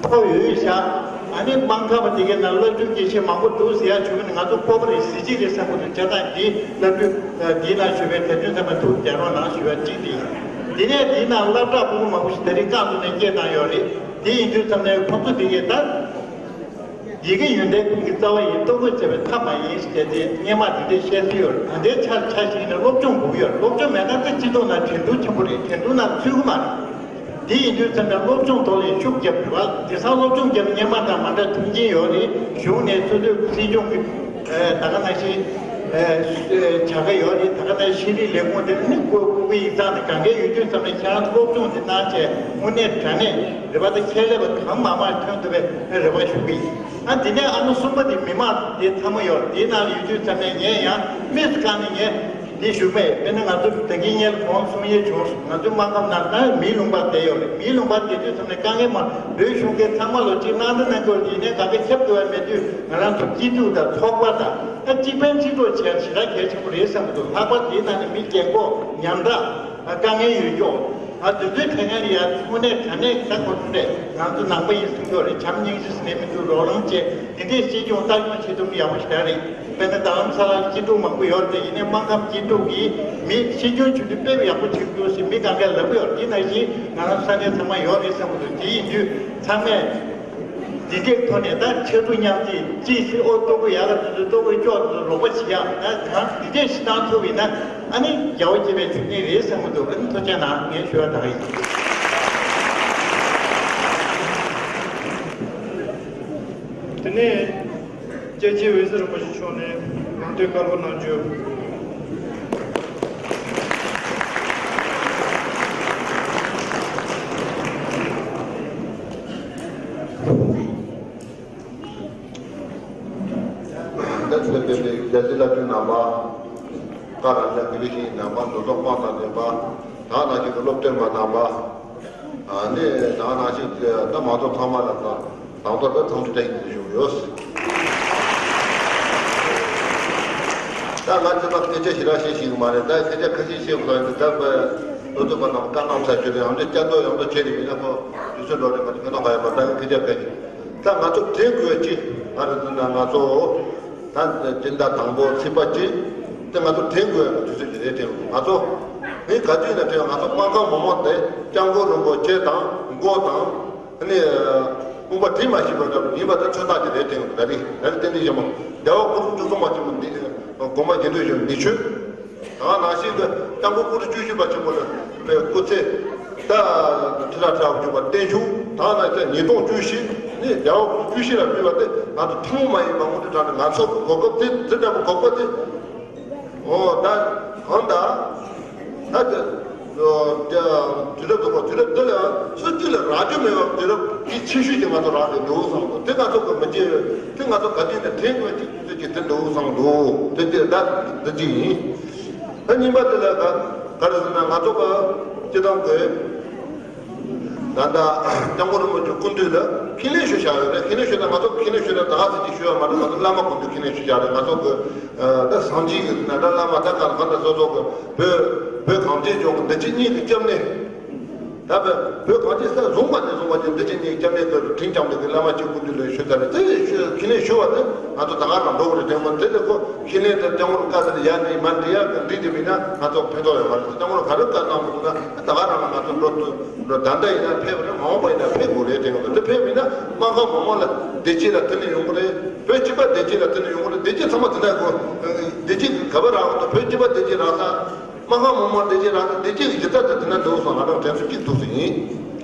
ཕོ་ཡོད་ཤག་ཨ་ནི་སྨར་ཁམས་པ་དེ་གའི་ནང་བླ་སྤྲུལ་དགེ་བཤེས་མང་པོ་འདུག་ཟེར་ཡ་བྱུང་ན་ང་ཚོ་སྤོབས་པ་རེད། གཟི་བརྗིད་རེད་བསམ་གྱི་འདུག་བྱས་ཙང་འདི་བླ་སྤྲུལ་འདིའི་ནང་བཞུགས་པའི་གྲྭ་བཙུན་ཚང་མ་ཐུགས་རྒྱལ་རོགས་གནང་ཞུ་བ་གཅིག་དེ་ཡིན། དེ་ནས་འདིའི་ནང་སློབ་གྲྭ་ཕྲུ་གུ་མང་པོ་ཞིག་ད་རེས་རྐང་བཙུགས་ནས་སྐད་བཏང་ཡོད་རེད། དེ་ཡིན་དུས་ཙམ་ནས་ཁོང་ཚོ་དེ་གའི་ད། ཡི་གེ་ཡོན་ཏན་ཀུན་གྱི་རྩ་བ་ཡིན། རྟོགས་པས་བྱས་པའི་ཐབས་མ་ཡིན་ཞེས་དེ་སྔོན་མ་འདི་འདྲའི་བཤད་སྲོལ་ཡོད་རེད། ད་ལྟའི་ཆར་ཆ་བཞག་ན་སློབ་སྦྱོང་དགོས་ཀྱི་ཡོད་རེད། སློབ་སྦྱོང་མེད་ན་ད་སྤྱི་ཚོགས་ནང་འགྲན་བསྡུར་ཆེན་པོ་རེད། འགྲན་བསྡུར་ནང་ཚུད་ཀྱི་མ་རེད། དེ་ཡིན་དུས་ཙམ་ནས་སློབ་སྦྱོང་ཐོག་ལ་ཤུགས་བརྒྱབ་དགོས་པ། དེང་སང་སློབ་སྦྱོང་བརྒྱབ་སྔོན་མ་དང་མ་འདྲ་མཐུན་རྐྱེན་ཡོད་རེད། གཞུང་ནས་འཚོ་སྡོད་སྲིད་སྐྱོང་གི་ད་ག་ནང་བཞིན་བྱ་དགའ་ཡོད་རེད། ད་ག་ནང་ཤེས་རིག་ལས་ཁུངས་དེ་ནི་བཀོད་བཀོད་ཡིག་ཚང་དེ་གང་ག་ཡོད་དུས་ཙམ་ནས་ཁྱེད་རང་སློབ་སྦྱོང་དེ་གནང་བྱས་དངོས་གནས་དྲང་གནས་རེད་པ། ད་ཁྱད་ལས་པ་གང་མང་མང་ཐོན་ཐུབ་པའི་རེ་བ་ཞུ་གི་ཡིན། ཨ་དེ་ནས་ཨ་ནུ་གསུམ་པ་དེ་མི་མང་དེ་ཚང་མ་ཡོད་རེད། དེའི་ནང་ལ་ཡོད་དུས་ཙམ་ནས་ངས་ཡང་དམིགས་སུ་བཀར་ནས་ངས་འདི་ཞུ་མེད། དཔེར་ན་ང་ཚོ་ད་གིན་སྔོན་ལ་གོང་གསུང་ཡས་བྱུང་སོང་། ང་ཚོའི་སྨར་ཁམས་ནང་ད་མིའི་ལུང་པ་བསྡད་ཡོད་རེད། མིའི་ལུང་པ་བསྡད་དུས་ཙམ་ནས་དཀའ་ངལ་མང་། བོད་གཞུང་གིས་ཚང་མ་ལོ་གཅིག་གནང་ད་གནང་གི་ཡོད་རེད། ཡིན་ནའི་ག་གེ་ཁྱབ་ཐུབ་པ་མེད་དུས་ང་རང་ཚོ་སྐྱིད་སྡུག་དང་ཚོགས་པ་དང་ཨ་གཅིག་ཕན་གཅིག་གྲོགས་བྱས་ཞེ་དྲག་གལ་ཆེན་པོ་རེད་བསམ་གྱི་འདུག་ལྷག་པར་དེའི་ནང་ནས་མི་རྒན་གོག་ཉམ་ཐག་དཀའ་ངལ་ཡོད་ཀྱོག་ང་དུས་ཚོད་ཐད་ཀར་ལ་ཡ་དངོས་གནས་དྲང་གནས་ད་གོ་ཐུབ་རེད། ང་ཚོ་ནང་པ་ཡིན་གསུང་གི་ཡོད་རེད། བྱམས་སྙིང་རྗེ་ཟེར་ནས་མི་འདུག་རོགས་རམ་བྱས་དེ་འདྲས་སྲིད་སྐྱོང་ལྟ་སྐྱོང་བྱེད་ཐུབ་ན་ཡག་པོ་ཞེ་དྲག་རེད། དཔེར་ན་རྡ་རམ་ས་ལ་སྐྱིད་སྡུག་མང་པོ་ཡོད་རེད། ཡིན་ནའི་སྨར་ཁམས་སྐྱིད་སྡུག་གིས་མི་སྲིད་སྐྱོང་བྱུང་དུས་དཔེ་ཡག་པོ་བྱེད་དགོས་ཟེར་མི་གང་གས་ལབ་ཀྱི་ཡོད་རེད། དེ་ནང་བཞིན་ང་རང་ས་གནས་ཚང་མ་ཡོད་རེད་བསམ་གྱི་འདུག་དེ་ཡིན་དུས་ཚང་མས་འདི་འདྲས་ཐོག་ནས་ད་ཕྱར་གྲུ་མཉམ་བརྗེ་གཅིག་སྲིད་ཨོ་ལྟོ་གོས་ཡག་ག་དུས་ཚོད་ལྟོ་གོས་ཀྱོག་དུས་རོགས་པ་བྱེད་ཡག་ད་གང་འདི་འདྲས་ཞིག་གནང་ཐུབ་ཡིན་ན། ཨ་ནི་རྒྱལ་བ་དགྱེས་པའི་མཆོད་སྤྲིན་རེད་བསམ་གྱི་འདུག་ཨ་ནི་ཐུགས་རྗེ་གནང་། ངས་ཞུ་བ་ད་ག་ཡིན། དེ་ནས་སྐྱབས་རྗེ་འོད་ཟེར་རིན་པོ་ཆེ་མཆོག་ནས་ལམ་སྟོན་བཀའ་སློབ་གནང་རྒྱུ། ད་ཆོས་དད་པའི་རྒྱ་ཆེ་བླ་སྤྲུལ་རྣམ་པ། བཀའ་དྲིན་ཆེ་དགེ་ལུགས་ཤེས་ཡོན་རྣམ་པ། འགྲོ་སོང་དཔང་དང་ལྡན་པ། ད་ནང་བཞིན་གྱི་སློབ་སྟོན་པ་རྣམ་པ། ཨ་ནི་ད་ནང་བཞིན་ད་མང་ཚོགས་ཚང་མ་ལ་ད་དང་ཐོག་ད་འཚམས་འདྲི་བཀྲ་ཤིས་བདེ་ལེགས་ཞུ་གི་ཡོད། ད་ང་ཚོ་ད་སྐད་ཆ་ཞེ་དྲག་བཤད་ཤེས་ཀྱི་མ་རེད། ད་སྐད་ཆ་ཁ་ཤས་བཤད་དགོས་ཡོད། ད་བོད་དུ་བ་དང་བཀའ་གནང་ཚར་རྒྱུ་རེད། ཡང་འདྲི་སྐྱ་མདོག་ཡང་འདྲི་བྱས་རེད། མིན་ན་ཁོ་དུས་ཚོད་འགྲོ་རེད། མ་རེད། ཁྱོད་ད་ག་ཡོད་པ། ད་སྐད་ཆ་ག་ཡིན། ད་ང་ཚོ་དྲན་དགོས་ཡ་གཅིག་ག་རེ་ཟེར་ན། ང་ཚོ་ད་སྤྱི་ཟླ་དང་པོ་ཚེས་པ་གཅིག་དེ་ང་ཚོ་དྲན་དགོས་ཡ་དུས་ཚོད་ཅིག་རེད་དྲན། ང་ཚོ་ངས་ག་དུས་ནས་དྲན། ང་ཚོ་སྨར་ཁམས་མི་མང་དེ་སྐྱབས་མགོན་རིན་པོ་ཆེ་དང་མགོ་དང་ཨ་ནི་དཔུང་པ་དྲི་མ་ཞིག་པ་འདྲ་ཡིན་པ་དེ་ཚོད་ལྟ་ཅིག་རེད་དྲན། ད་རེས་ད་རེས་ཏན་ཏན་བྱེད་མོ། རྒྱལ་བ་སྐུ་ཕྲེང་བཅུ་གསུམ་པ་ཆེན་པོ་འདི་དགོངས་པ་རྒྱན་དུ་བཞུགས་འདི་ཆོས། ད་ནང་བཞིན་དུ་སྐྱབས་མགོན་སྐུ་ཕྲེང་བཅུ་བཞི་པ་ཆེན་པོ་ལ་པའི་སྐུ་ཚེ་ད་ཁྲི་ཕྲག་ཁྲི་ཕྲག་བཞུགས་པ་བརྟན་བཞུགས། ད་ནང་བཞིན་ཉིས་སྟོང་བཅུ་བཞི་ནི་རྒྱལ་བ་བཅུ་བཞི་ལ་ཕུལ་བ་དེ་ང་ཚོ་ཐུན་མོང་མ་ཡིན་པ་དངོས་འབྲེལ་དྲང་གནས་ང་ཚོ་གོ་སྐབས་དེ་དེ་འདྲ་པོ་གོ་སྐབས་དེ། ཨོ་ད་གང་ད་ད་དེ་དུས་རབས་དུ་དུས་རབས་འདི་ལ་སུ་གཅིག་ལ་རག་རྒྱུ་མེད་པ་དུས་རབས་ཀྱི་ཆེ་ཤོས་ཀྱི་ང་ཚོ་རག་ནས་འདུག་བསམ་གི། དེ་ང་ཚོ་གི་མི་བརྗེད་དེ་ང་ཚོ་ག་དུས་ནས་དྲན་དགོས་ཀྱི་དུས་ཚོད་ཀྱི་དེ་འདུག་བསམ་འདུག་དེ་དེ་ད་འདི་གཅིག་ཡིན། ད་གཉིས་པ་དེ་ལ་ག་ག་རེ་ཟེར་ན། ང་ཚོ་གི་སྤྱི་བཏང་གི་ད་ལྟ་སྐྱབས་མགོན་རིན་པོ་ཆེ་སྐུ་མདུན་ལ་ཁས་ལེན་ཞུ་བཞག་ཡོད་རེད། ཁས་ལེན་ཞུ་ན་ང་ཚོ་ཁས་ལེན་ཞུ་ན་ད་ག་ཚོད་ཅིག་ཞུ་ཡ་མ་རེད། ང་ཚོ་བླ་མ་སྐུ་མདུན་ཁས་ལེན་ཞུ་བཞག་རེད། ང་ཚོ་གི་ད་སངས་རྒྱས་ཀྱི་ན་ད་བླ་མ་ད་ག་ག་ད་སོ་སོ་གི་བོད་བོད་གངས་ཅན་ལྗོངས་ཀྱི་བདེ་སྐྱིད་གཉིས་ཀྱི་སྐྱབས་གནས། ད་བོད་བོད་གངས་ཅན་ས་བཟུང་བ་ནས་བཟུང་བ་ཅན་བདེ་སྐྱིད་གཉིས་ཀྱི་སྐྱབས་གནས་ཀྱི་དྲིན་བསྐྱངས་པའི་གི་བླ་མ་གཅིག་སྐུ་མདུན་ལ་ཞུ་ཚར་རེད། དེ་ཞུ་ཁས་ལེན་ཞུ་བ་དེ་ང་ཚོ་ད་ག་རང་འགྲོ་གི་རེད་དྲན་མོ། དེ་ལས་ཁོ་ཁས་ལེན་དེ་སྐྱབས་མགོན་བཀའ་ཟེར་ཡ་ནི་མ་འདྲི་ཡ་གི་འདྲི་དེ་མིན་ན་ང་ཚོ་ཕན་ཐོགས་ཡོད་མ་རེད། སྐྱབས་མགོན་ག་རེ་བཀའ་གནང་མི་འདུག་ན་ད་ག་རང་ལ་ང་ཚོ་འགྲོ་ཐུབ་འགྲོ། ད་ལྟ་ཡིན་ན་ཕེབས་རེད། མ་འོངས་པ་ཡིན་ན་ཕེབས་དགོས་རེད་དྲན་གི་འདུག་འདི་ཕེབས་མིན་ན་སྨར་ཁམས་མི་མང་ལ་བདེ་སྐྱིད་ལ་དེ་ནས་ཡོང་གི་རེད། བོད་སྤྱི་པ་བདེ་སྐྱིད་ལ་དེ་ནས་ཡོང་གི་རེད། བདེ་སྐྱིད་ཚང་མ་དེ་ན་དགོས། བདེ་སྐྱིད་ག་པར་རག་འདུག་བོད་སྤྱི་པ་བདེ་སྐྱིད་རག་ས། སྨར་ཁམས་མི་མང་བདེ་སྐྱིད་རག་ས། བདེ་སྐྱིད་ཀྱི་གཞི་རྩ་དེ་དེ་ན་འདུག་བསམ་ང་རང་དྲན་གསོ་གཅིག་འདུག་ཟེར་ཡིན།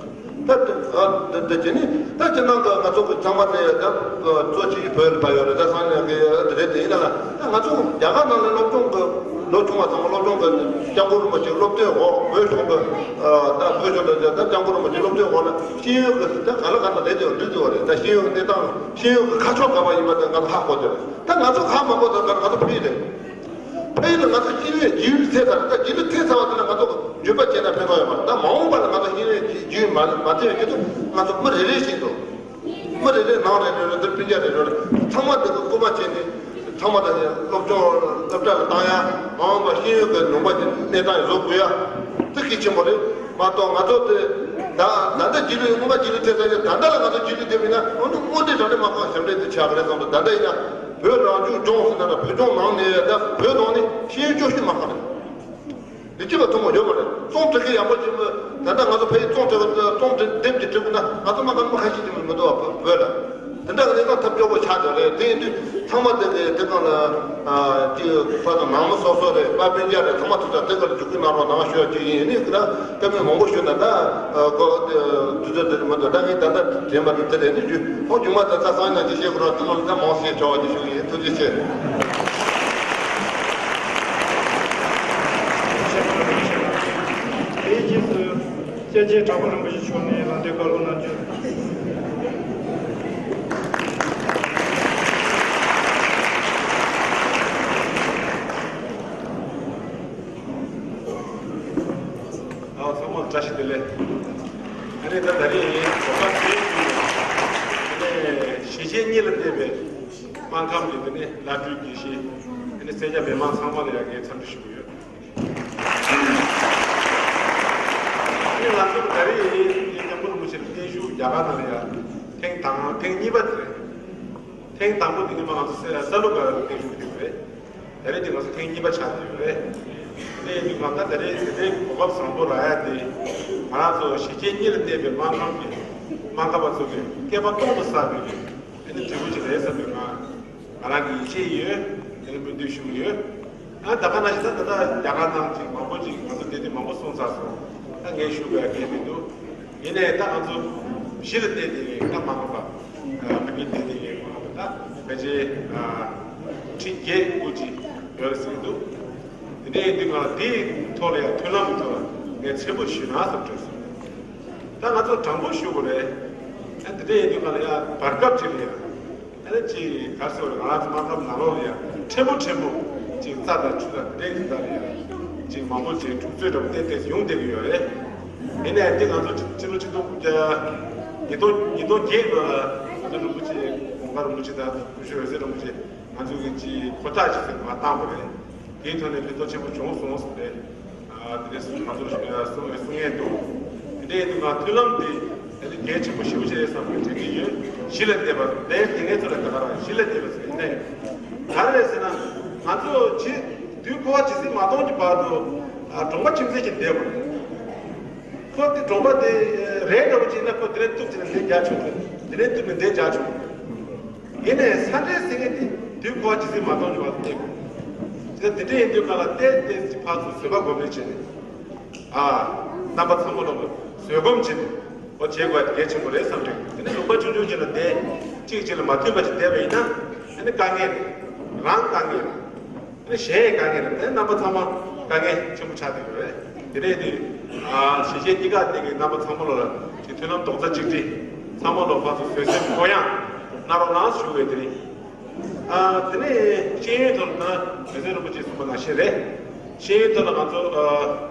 ད་ད་ད་ད་ཅི་ནི་ད་ཅི་ནང་གི་ང་ཚོ་གི་ཚང་མ་དེ་ད་གཙོ་ཆེ་བོད་ལ་ཕ་ཡོད་རེད། ད་སང་ཉིན་གི་དེ་རེད། དེ་ཡིན་ན་ལ་ད་ང་ཚོ་རྒྱ་གར་ནང་ལ་སློབ་སྦྱོང་གི་ལོ་ཆུང་བ་ཚང་མ་སློབ་སྦྱོང་གི་སྐྱབས་མགོན་རིན་པོ་ཆེ་སློབ་སྟོན་འོག་བོད་གཞུང་གི་ད་བོད་གཞུང་ལ་ད་སྐྱབས་མགོན་རིན་པོ་ཆེ་སློབ་སྟོན་འོག་ལ་ཤེས་ཡོན་གི་ད་ག་ལ་ག་ད་རེད་དེ་འགྲིག་འདུག་བ་རེད། ད་ཤེས་ཡོན་གི་གནས་སྟངས་ཤེས་ཡོན་གི་ཁ་ཕྱོགས་ག་པར་ཡིན་པ་ད་ང་ཚོ་ཧ་གོ་དེ་རེད། ད་ང་ཚོ་ཧ་མ་གོ་ད་ང་ཚོ་ཕི་རེད། ཕ་ཡུལ་ལ་ང་ཚོ་ཤེས་ཡོན་རྒྱུས་ཡོད་ཐེབས་ཚར་བ་དེ་ལ་ང་ཚོ་འགྱོད་པ་བྱས་ན་ཕན་ཐོགས་ཡོད་མ་རེད། ད་མ་འོངས་པ་ལ་ང་ཚོ་ཤེས་ཡོན་རྒྱུས་མ་མ་ཐེབས་ཡོད་དུས་ང་ཚོ་མི་རེ་རེ་བཞིན་དུ་མི་རེ་རེ་ནང་རེ་རེ་རེ་འདིར་སྤུན་ཀྱག་རེ་རེ་རེ་ཚང་མ་འདི་གི་སྐུལ་མ་བྱས་ནས་ཚང་མ་ད་སློབ་སྦྱོང་སློབ་གྲྭ་ལ་བཏང་ཡ། མ་འོངས་པ་ཤེས་ཡོན་གྱི་ལུང་པ་ཅིག་གནས་སྟངས་བཟོ་དགོས་ཡ་དེ་གལ་ཆེན་པོ་རེད་མ་གཏོགས། ང་ཚོ་དེ་ད་ད་ལྟ་རྒྱུས་ལོན་སྔོན་མ་རྒྱུས་ལོན་ཐེབས་ཚར་ཡ། ད་ལྟ་ལ་ང་ཚོ་རྒྱུས་ལོན་ཐེབས་མིན་ན་འོ་ན་དངོས་འབྲེལ་དྲང་འབྲེལ་མ་གཏོགས་ཞབས་འདྲེན་དེ་ཆགས་ཀྱི་རེད་བསམ་འདུག་ད་ལྟ་ཡིན་ན། བོད་རང་སྐྱོང་ལྗོངས་ཟེར་ན་ར་བོད་ལྗོངས་ནང་ནས་ད་བོད་ནང་ནས་ཤེས་ཡོན་སྐྱོ་ཤོས་མ་ག་རེད། འདི་གཅིག་ལ་ཐུན་མོང་ཡོད་མ་རེད། རྩོམ་འབྲི་མཁན་ཡག་པོ་ཅིག་ད་ལྟ་ང་ཚོ་ཕ་ཡུལ་རྩོམ་འབྲི་རྩོམ་འབྲི་དེབ་ཀྱི་འབྲི་དགོས་ན་ང་ཚོ་མ་ག་མ་ཁ་ཤས་ཀྱི་མི་འདུག་བ་བོད་ལ། དེ་འདྲ་གི་གནས་སྟངས་ཐབས་སྐྱོ་པོ་ཆགས་བསྡད་རེད། དེ་ཡིན་དུས་ཚང་མ་དེ་གི་དེ་གང་ལ་ཅིག་ཕ་དང་ནང་མི་སོ་སོ་རེད། པ་སྤུན་ཀྱག་རེད། ཚང་མ་ཐུག་ས་དེ་ག་ལ་འཇུག་སྐུལ་གནང་རོགས་གནང་ཞུ་ཡ་ཅིག་ཡིན། ནི་གི་ད་སྐད་མེད་མང་པོ་ཞུ་ན་ད་གོ་དུས་ཚོད་འདི་མི་འདུག་ད་ངས་ད་ལྟ་དྲན་པ་དེ་དེ་རེད། ནི་རྒྱུ་ཧོ་རྒྱུ་མ་ད་ད་སང་ཉིན་ཅིག་བཤད་དགོས་ར། དེ་ལ་ད་མང་སེ་ཆོག་ཅིག་ཞུ་གི་ཡིན། ཐུགས་རྗེ་ཆེ། དེའི་རྗེས་སུ་སྐྱབས་རྗེ་གྲགས་པ་རིན་པོ་ཆེ་མཆོག་ནས་ལམ་སྟོན་བཀའ་སློབ་གནང་རྒྱུ། ཨ་ཚང་མ་བཀྲ་ཤིས་བདེ་ལེགས། ཨ་ནི་ད་ད་རེས་གོ་སྐབས་དེ་བརྒྱུད་ནས་ཨ་ནི་གཞིས་བྱེས་གཉིས་ལ་གནས་པའི་སྨར་ཁམས་ཀྱི་དེ་ནས་བླ་སྤྲུལ་དགེ་བཤེས་ཨ་ནི་སེར་སྐྱ་མི་མང་ཚང་མ་ལ་ཡང་ངས་འཚམས་འདྲི་ཞུ་གི་ཡོད། ཨ་ནི་ང་ཚོ་ད་རེས་ངས་སྐྱབས་མགོན་རིན་པོ་ཆེ་ལ་བརྟན་བཞུགས་རྒྱ་གར་ནང་ལ་ཡང་ཐེངས་དང་ཐེངས་གཉིས་པ་དེ་རེད། ཐེངས་དང་པོ་དེ་ཉི་མ་ང་ཚོ་ས་ས་ལུ་ག་བརྟན་བཞུགས་ཕུལ་བ་རེད། ད་རེས་དེ་ང་ཚོ་ཐེངས་གཉིས་པ་ཆགས་བསྡད་ཡོད་རེད། དེ་ཡིན་དུས་ང་ད་ད་རེས་དེ་འདྲའི་གོ་སྐབས་བཟང་པོ་རག་ཡ་དེ་ང་རང་ཚོ་གཞིས་བྱེས་གཉིས་ལ་གནས་པའི་སྨར་ཁམས་ཀྱི་སྨར་ཁམས་པ་ཚོ་གི་སྐལ་པ་སྟོང་དུ་བསགས་པའི་ཨ་ནི་འབྲས་བུ་ཅིག་རེད་བསམ་པའི་ང་ང་རང་གི་ཡིད་ཆེས་ཡོད། དེ་ནི་སྨོན་འདུན་ཞུ་གི་ཡོད། ཨ་ད་ག་ནང་བཞིན་ད་ད་ལྟ་རྒྱ་གར་ནང་ཅིག་མང་པོ་ཅིག་ང་ཚོ་དེ་དུས་མང་པོ་གསུངས་ཚར་སོང་། ད་ངས་ཞུ་དགོས་ཡ་གང་ཡང་མི་འདུག་ཡིན་ནའི་ད་ང་ཚོ་གཞི་ལ་བལྟས་ཏེ་ད་མ་འོངས་པ་ཨ་ཕ་གིར་བལྟས་ཏེ་ཡོད་མ་འོངས་པ་ད་ཕལ་ཆེར་ཨ་ཁྲི་བརྒྱད་དགུ་ཅིག་ཡོད་རེད་ཟེར་གྱི་འདུག་དེ་འདྲ་ཡིན་དུས་ང་ལ་དེའི་ཐོག་ལ་ཡང་མཐུན་ལམ་གྱི་ཐོག་ལ་ངས་མཚན་པོ་ཞུས་ན་བསམ་དྲན་སོང་། ད་ང་ཚོ་དྲང་པོ་ཞུ་དགོས་རེད། ཨ་དེ་འདྲ་ཡིན་དུས་ང་ལ་ཡང་བར་སྐབས་ཅིག་ལ་ཡང་ཨ་ནི་ཅིག་ག་རེ་ཟེར་དགོས་རེད། ང་རང་ཚོ་སྨར་ཁམས་ནང་ལོགས་ལ་ཡང་ཕྲན་བུ་ཕྲན་བུ་ཅིག་རྩྭ་དང་ཆུ་དང་དེ་འདྲའི་ཡིན་ད་ལ་ཡང་ཅིག་མང་པོ་ཅིག་འཁྲུག་རྩོད་འདྲ་པོ་ཏན་ཏན་ཡོང་བསྡད་ཀྱི་ཡོད་རེད། ཡིན་ནའི་འདི་ང་ཚོ་ཕྱི་ལོ་ཆིག་སྟོང་དགུ་བརྒྱ་ཉིས་སྟོང་ཉིས་སྟོང་བརྒྱད་ལོ་ལ་ང་ཚོ་རིན་པོ་ཆེ་གོང་དཀར་རིན་པོ་ཆེ་དང་སྐུ་ཞབས་འོད་ཟེར་རིན་པོ་ཆེ་ང་ཚོ་གི་ཅིག་ཧུར་ཐག་ཅིག་ཟེར་མ་བཏང་བ་རེད། དེའི་ཐོག་ནས་ཕན་ཐོགས་ཆེན་པོ་བྱུང་སོང་ཟེར་ཏེ། དེ་འདྲའི་ང་ཚོར་གསུང་གསུང་ངེས་འདུག་དེ་འདྲའི་དུས་ང་མཐུན་ལམ་དེ་ཨ་ནི་གལ་ཆེན་པོ་ཞེ་པོ་ཅིག་རེད་བསམ་པའི་དྲན་གྱི་ཡོད། གཞི་ལ་གནས་པ་ལས་དེ་ངེད་ཚོ་ལ་དེ་ག་རང་གཞི་ལ་གནས་པ་ཟེར་ཡིན་ནའི་ག་རེ་རེད་ཟེར་ན། ང་ཚོ་ཇི་དུས་འཁོར་བ་ཇི་སྲིད་མ་སྟོང་གི་བར་དུ་ཨ་གྲོང་པ་ཁྱིམ་མཚེས་ཀྱི་བསྡད་པ་རེད། ཁོ་དེ་གྲོང་པ་དེ་རེད་འདྲ་བོ་ཅིག་ན་ཁོ་དེ་རིང་གཏུབ་ཅིག་ན་དེ་རྒྱག་ཆོག་གི་དེ་རིང་གཏུབ་ན་དེ་རྒྱག་ཆོག་གི་ཡིན་ནའི་ས་འབྲེལ་ཟེར་མཁན་དེ་དུས་འཁོར་བ་ཇི་སྲིད་མ་སྟོང་གི་བར་དུ་གནས་དགོས། དེ་དེ་འདྲ་ཡིན་དུས་ག་ལ་ཏོག་ཙམ་ཅིག་ཕར་ཚུར་བཟོད་པ་སྒོམ་རེས་བྱས་ནས། ཨ། རྣམ་པ་ཚང་མ་ལོག་བཟོད་སྒོམ་བྱེད་དུ་འོ་བྱེད་དགོས་གལ་ཆེན་པོ་རེད་བསམ་དྲན། དེ་ནས་ལུང་པ་ཆུང་ཆུང་ཅིག་ལ་བསྡད། གཅིག་གཅིག་ལ་མ་མཐུན་པ་ཅིག་བསྡད་པ་ཡིན་ན་དེ་ནི་དཀའ་ངལ་རེད། རང་དཀའ་ངལ་རེད། དེ་ནི་གཞན་ཡང་དཀའ་ངལ་རེད། དེ་རྣམ་པ་ཚང་མ་དཀའ་ངལ་ཆེན་པོ་ཆགས་བསྡད་ཡོད་རེད། དེ་རེད་དེ། ཨ། གཞིས་བྱེས་གཉིས་ཀ་སྟེང་གི་རྣམ་པ་ཚང་མ་ལོག་ལ་ཅིག་མཐུན་ལམ་རྡོག་རྩ་གཅིག་སྒྲིལ། ཚང་མ་ལོག་ཕར་ཚུར་བཟོད་སེམས་ཁོག་ཡངས་གནང་རོགས་གནང་ཞུ་བའི་དེ་རེད། ཨ། དེ་ནས་ཤེས་ཡོན་ཐོག་ལ་ན་འོད་ཟེར་རིན་པོ་ཆེས་གསུངས་པ་ནང་བཞིན་རེད། ཤེས་ཡོན་ཐོག་ལ་ང་ཚོ་ཨ།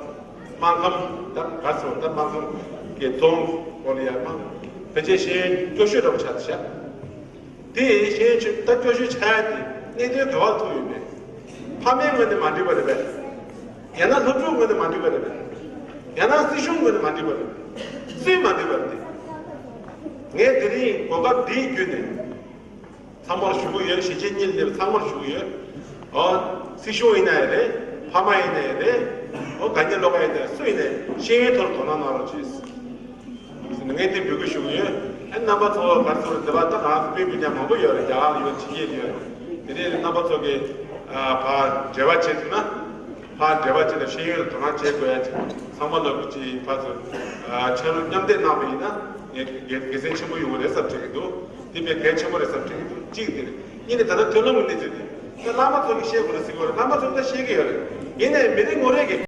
སྨར་ཁམས་ད་ག་ཚོད་ད་སྨར་ཁམས་ཀྱི་རྫོང་སྐོར་ལ་ཡང་མང་ཕལ་ཆེར་ཤེས་ཡོན་སྐྱོ་ཤོས་འདྲ་པོ་ཆགས་ཤག་དེ་ཤེས་ཡོན་ཆེ་ད་སྐྱོ་ཤོས་ཆགས་ཡ་དེ་གནད་དོན་ག་བར་ཐུག་ཡོད་མེད། ཕ་མའི་ངོས་ནས་མ་འགྲིག་པ་རེད་པས། ཡང་ན་སློབ་ཕྲུག་ངོས་ནས་མ་འགྲིག་པ་རེད་པས། ཡང་ན་སྲིད་གཞུང་ངོས་ནས་མ་འགྲིག་པ་རེད། སུས་མ་འགྲིག་པ་རེད་དེ། ངས་དེ་རིང་གོ་སྐབས་འདིའི་བརྒྱུད་ནས། ཚང་མར་ཞུ་གི་ཡོད། གཞིས་བྱེས་གཉིས་ལ་ཚང་མར་ཞུ་གི་ཡོད། ཨོ། སྲིད་གཞུང་ཡིན་ན་ཡང་རེད། ཕ་མ་ཡིན་ན་ཡང་རེད། ཨོ། དགའ་ཉེ་ལོག་པ་ཡིན་ན་ཡང་སུ་ཡིན་ན་ཡང་ཤེས་ཡོན་ཐོག་དོ་སྣང་གནང་རོགས་བྱེད། ངས་དེ་འབོད་སྐུལ་ཞུ་གི་ཡོད། ཨ་རྣམ་པ་ཚོ་ག་རེ་ཟེར་བ་འདི་བ་ད་ང་ཚོ་དཔེ་མི་སྙན་མང་པོ་ཡོད་རེད། རྒྱ་གར་ལ་ཡོད། ཕྱི་རྒྱལ་ཡོད། དེ་ནས་རྣམ་པ་ཚོ་གི་ཨ་ཕར་འབྲེལ་བ་བྱེད་ཐུབ་ན། ཕར་འབྲེལ་བ་བྱེད་ལ་ཤེས་ཡོན་ལ་དོ་སྣང་བྱེད་དགོས་ཡ་ཅིག་ཚང་མ་ལ་ཅིག་ཕར་ཚུར་ཨ་ཕྱག་རོགས་མཉམ་འདེགས་གནང་བ་ཡིན་ན་ངས་དགེ་དགེ་མཚན་ཆེན་པོ་ཡོང་གི་རེད་བསམ་དྲན་གྱི་འདུག་དེ་དཔེ་གལ་ཆེན་པོ་རེད་བསམ་དྲན་གྱི་འདུག་གཅིག་དེ་རེད། གཉིས་ནས་ད་ལྟ་མཐུན་ལམ་གྱི་གནས་ཚུལ་དེ་ད་བླ་མ་ཚོ་གིས་བཤད་དགོས་རེད་ཟེར་གྱི་ཡོད་རེད། བླ་མ་ཚོ་གིས་ད་བཤད་ཀྱི་ཡོད་རེད། ཡིན་ནའི་མི་རེ་ངོ་རེ་གིས།